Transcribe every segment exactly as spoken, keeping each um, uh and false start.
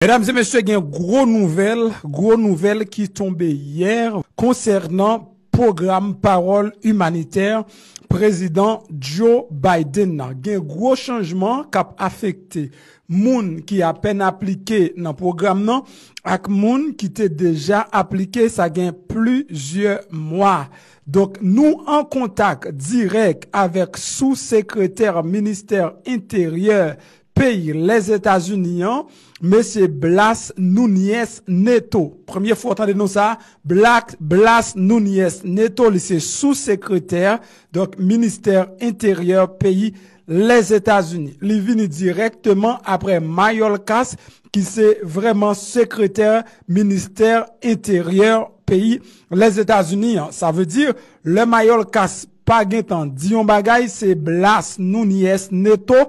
Medam e mesye, gen gwo nouvèl, gwo nouvèl ki tonbe yè konsènan pwogram pawòl imanitè prezidan Joe Biden nan. Gen gwo chanjman k ap afekte moun ki apèn aplike nan pwogram nan ak moun ki te deja aplike sa gen plizyè mwa. Donk, nou an kontak dirèk avèk sou sekretè ministè enteryè peyi Lèzetazini an, mesye Blas Nunez Neto. Premye fwa w tande non sa, Black Blas Nunez Neto, li se sou sekretè, donk ministè enteryè peyi Lèzetazini. Li vini dirèkteman apre Mayorkas, ki se vrèman sekretè ministè enteryè peyi Lèzetazini an. Sa vle di, lè Mayorkas pa gentan di yon bagay, se Blas Nunez Neto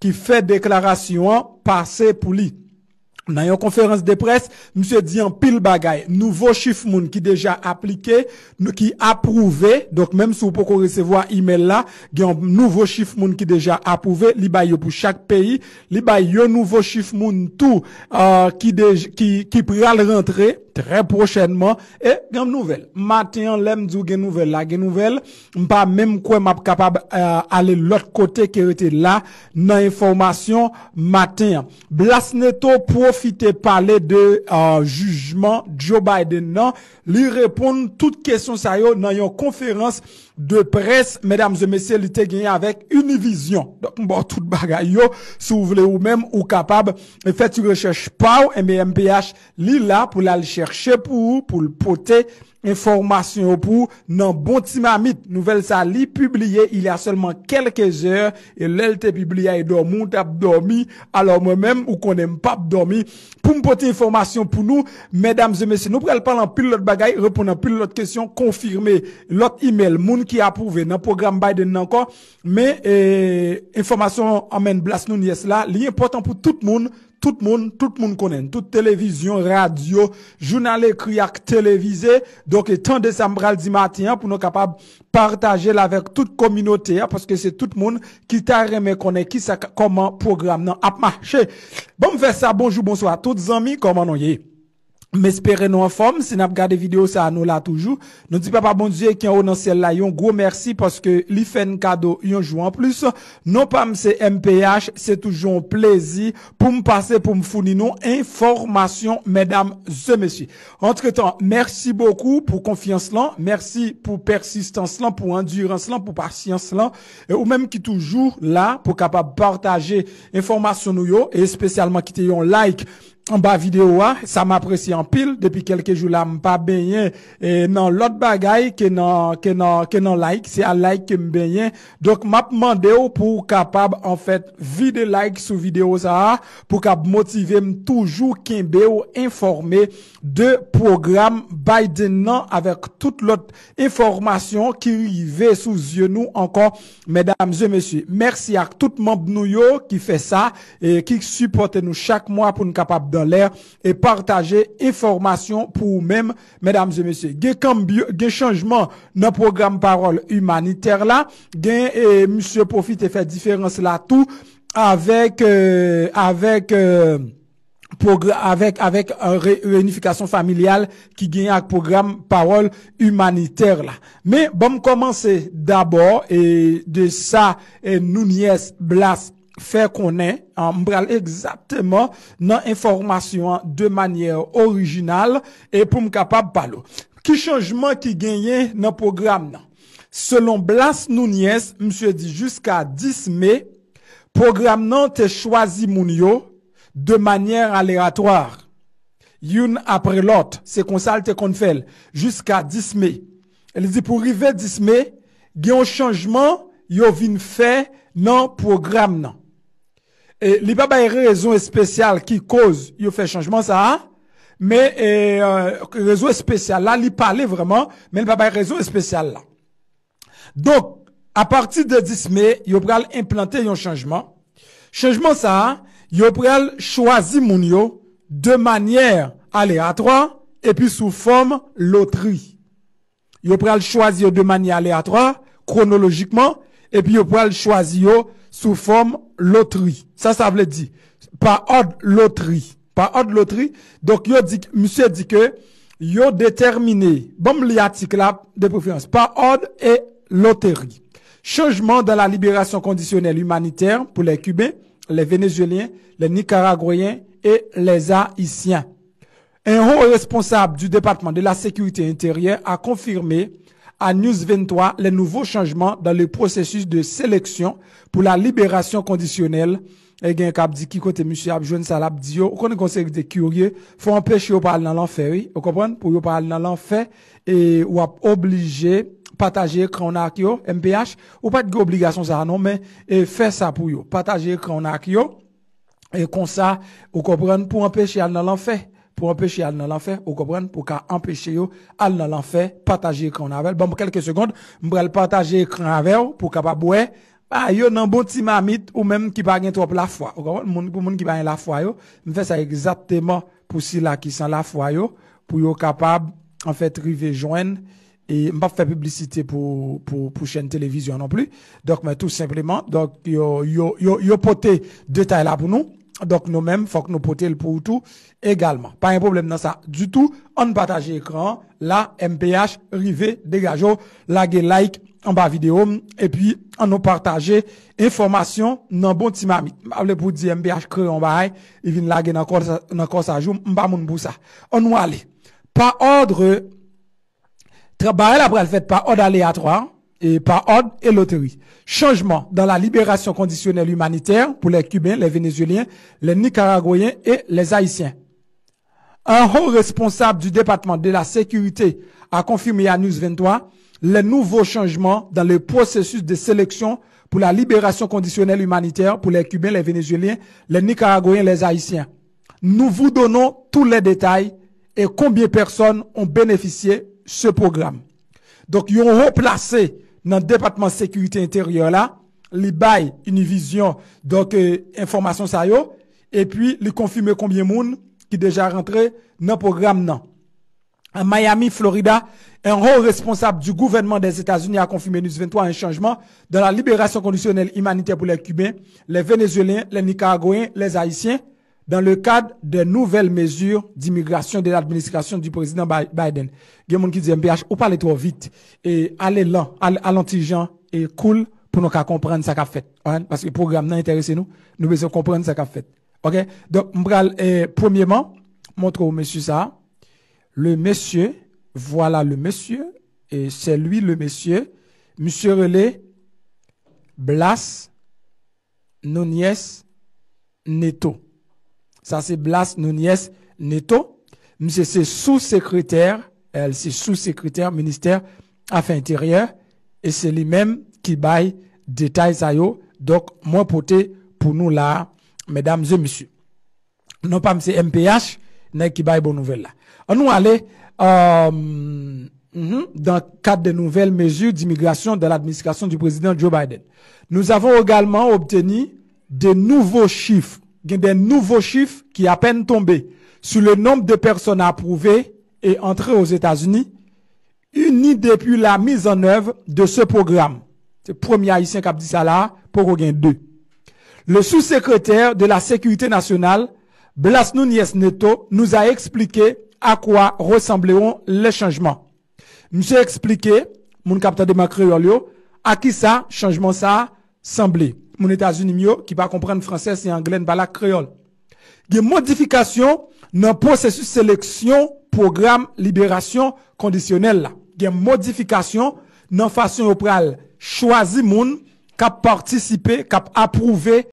ki fè deklarasyon an pase pou li. Nan yon konferans de près, misye di anpil bagay. Nouvo chif moun ki deja aplike, nou, ki apwouve. Donk, menm si w poko resevwa imèl la, gen yon nouvo chif moun ki deja apwouve. Li bay yo pou chak peyi. Li bay yon nouvo chif moun tou, euh, ki, dej- ki, ki pral rantre trè pwochènman. E gen yon nouvèl. Maten an, lè m di w gen nouvèl la, gen nouvèl. M pa menm kwè m ap kapab, euh, ale lòt kote ke rete la nan enfòmasyon maten an. Blas Neto pwofite pale de, euh, jijman Joe Biden nan. Li reponn tout kesyon sa yo nan yon konferans de près, medam e mesye, li te genyen avèk Univision. Donk, m ba w tout bagay yo. Si w vle ou menm, ou kapab fè ti rechèch pa w, enben M P H, li la pou l al chèche pou ou, pou l pote enfòmasyon yo pou ou nan bon ti mamit. Nouvèl sa, li pibliye il y a seulement quelques heures, e lè l te pibliye a, e dòmi w t ap dòmi. Alò, mwen menm, ou konnen m p ap dòmi. Pou m pote enfòmasyon pou nou, medam e mesye, nou pral pale anpil lòt bagay, reponn anpil lòt kesyon, konfime lòt imèl, moun ki apwouve nan pwogram Biden nan ankò. Men, e, enfòmasyon anmenn Blas Nunez la, li enpòtan pou tout moun, tout moun, tout moun konnen, tout televizyon, radyo, jounal ekri ak televize. Donk, e tande sa m pral di maten an pou nou kapab pataje l avèk tout kominote a, paske se tout moun ki ta renmen konnen kisa, kòman pwogram nan ap mache. Bon, m fè sa, bonjou, bonswa tout zanmi, kòman nou ye? M espere nou anfòm. Si n ap gade videyo sa a, nou la toujou. Nou di Papa Bondye ki anwo nan syèl la yon gwo mèsi paske li fè n kado yon jou anplis. Non pa m se M P H, se toujou yon plezi pou m pase pou m founi nou enfòmasyon, medam e mesye. Antretan, mèsi bokou pou konfyans lan, mèsi pou pèsistans lan, pou andirans lan, pou pasyans lan. E ou menm ki toujou la pou kapab pataje enfòmasyon nou yo, e espesyalman kite yon like anba videyo a, sa m apresye anpil. Depi kèlke jou la, m pa benyen, e, nan lòt bagay ke nan, ke nan, ke nan like. Se a like ke m benyen. Donk, m ap mande w pou w kapab, anfèt, vide like sou videyo sa a, pou kab motive m toujou kenbe w enfòme de pwogram Biden nan avèk tout lòt enfòmasyon ki rive sou zye nou ankò, medam e mesye. Mèsi ak tout manm nou yo ki fè sa, e ki sipòte nou chak mwa pou n kapab dan lè e pataje enfòmasyon pou ou menm, medam e mesye. Gen kanbyo-, gen chanjman nan pwogram pawòl imanitè la. Gen, e, misye pwofite fè diferans la tou avèk, e, avèk, e, pwogra-, avèk, avèk, e, re-, reyinifikasyon familyal ki genyen ak pwogram pawòl imanitè la. Men, ban m kòmanse dabò, e, de sa, e, Nunez Blas fè konnen, an, m pral egzakteman nan enfòmasyon an de manyè orijinal e pou m kapab pale w. Ki chanjman ki genyen nan pwogram nan? Selon Blas Nunez, misye di jiska dis me, pwogram nan te chwazi moun yo de manyè aleatwa, youn apre lòt. Se konsa l te konn fè l jiska dis me. E li di pou rive dis me, gen yon chanjman yo vin fè nan pwogram nan. E li pa bay rezon espesyal ki koz yo fè chanjman sa a, men, e, e, rezon espesyal la, li pale vrèman, men li pa bay rezon espesyal la. Donk, apati de dis me, yo pral enplante yon chanjman. Chanjman sa a, yo pral chwazi moun yo de manyè aleatwa epi sou fòm lotri. Yo pral chwazi yo de manyè aleatwa, kwonolojikman, epi yo pral chwazi yo sou fòm lotri. Sa sa vle di? Pa òd lotri. Par ordre lotri. Donk, yo di, misye di ke yo detèmine, ban m li atik la de preferans, par ordre et loterie. Changement dans la libération conditionnelle humanitaire pour les Cubains, les Vénézuéliens, les Nicaraguayens et les Haïtiens. Un haut responsable du département de la sécurité intérieure a confirmé à News vingt-trois les nouveaux changements dans le processus de sélection pour la libération conditionnelle. E gen k ap di ki kote misye ap jwenn sa l ap di yo. Ou konnen gen yon seri de kirye, fò anpeche yo pa al nan lanfè, wi. Ou konprann? Pou yo pa al nan lanfè, e w ap oblije pataje ekran w nan ak yo, M P H. Ou pa t gen obligasyon sa a non, men e fè sa pou yo. Pataje ekran w nan ak yo. E konsa, ou konprann, pou anpeche al nan lanfè. Pou anpeche al nan lanfè, ou konprann, pou ka anpeche yo al nan lanfè, pataje ekran w avè l. Ban m kèlke segond, m pral pataje ekran avè w pou w kapab wè. Ba yo nan bon ti mamit, ou menm ki pa gen twòp lafwa. Ou konprann? Moun, pou moun ki pa gen lafwa yo, m fè sa egzakteman pou sila ki san lafwa yo, pou yo kapab, anfèt, rive jwenn. E m p ap fè piblisite pou, pou, pou chèn televizyon non pli. Donk, men tou senpleman, donk, yo, yo, yo, yo pote detay la pou nou. Donk, nou menm, fòk nou pote l pou ou tou egalman. Pa gen pwoblèm nan sa ditou. Ann pataje ekran an. La, M P H, rive, degaje w, lage like anba videyo m, epi ann nou pataje enfòmasyon nan bon ti mamit. M pa vle pou di M P H kreye yon bagay, li vin lage nan kò sa, nan kò sa jou, m pa moun pou sa. Ann nou ale. Pa òdre, tra-, bagay la pral fèt pa òd aleyatwa, e pa òd e loteri. Changement dans la libération conditionnelle humanitaire pour les Cubains, les Vénézuéliens, les Nicaraguayens et les Haïtiens. Un haut responsable du département de la sécurité a confirmé à News vingt-trois les nouveaux changements dans le processus de sélection pour la libération conditionnelle humanitaire pour les Cubains, les Vénézuéliens, les Nicaraguayens, les Haïtiens. Nous vous donnons tous les détails et combien de personnes ont bénéficié ce programme. Donk, yon wo plase nan Depatman Sekirite Enteryè la, li bay Univision, donk, eh, enfòmasyon sa yo, epi li konfime konbyen moun ki deja rantre nan pwogram nan. À Miami, Florida, un haut responsable du gouvernement des États-Unis a confirmé News vingt-trois un changement dans la libération conditionnelle humanitaire pour les Cubains, les Vénézuéliens, les Nicaraguayens, les Haïtiens, dans le cadre des nouvelles mesures d'immigration de l'administration du président Bi-, Biden. Gen moun ki di, M P H, ou pale twò vit. E ale lan, al, al yon ti jan, e cool pou nou ka konprann sa k ap fèt. Paske pwogram nan enterese nou, nou bezwen konprann sa k ap fèt. Ok? Donk, m pral, eh, premyeman, montre w mesye sa. Le monsieur, voilà le monsieur, et c'est lui le monsieur. Misye rele Blas Nunez Neto. Sa se Blas Nunez Neto. Misye se sou-sekretè, eh, se sou-sekretè ministè afè enteryè, e se li menm ki bay detay sa yo. Donk, mwen pote pou nou la, medam e mesye. Non pa m se M P H, nèg ki bay bon nouvèl la. Ann nou ale, euh, mhm, dans le cadre des nouvelles mesures d'immigration de l'administration du président Joe Biden. Nous avons également obtenu de nouveaux chiffres. Gen de nouvo chif ki apèn tonbe sur le nombre de personnes approuvées et entrées aux États-Unis, unis depuis la mise en œuvre de ce programme. Se premye Ayisyen k ap di sa la a, poko gen de. Le sous-secrétaire de la Sécurité nationale, Blas Nunez Neto, nous a expliqué à quoi ressembleront les changements. Misye eksplike, moun k ap tande m an kreyòl yo, a kisa chanjman sa a sanble. Moun Etazini m yo ki pa konprann fransè, se anglè n pale ak kreyòl. Gen modifikasyon nan pwosesis seleksyon pwogram liberasyon kondisyonèl la. Gen modifikasyon nan fason yo pral chwazi moun k ap patisipe, k ap apwouve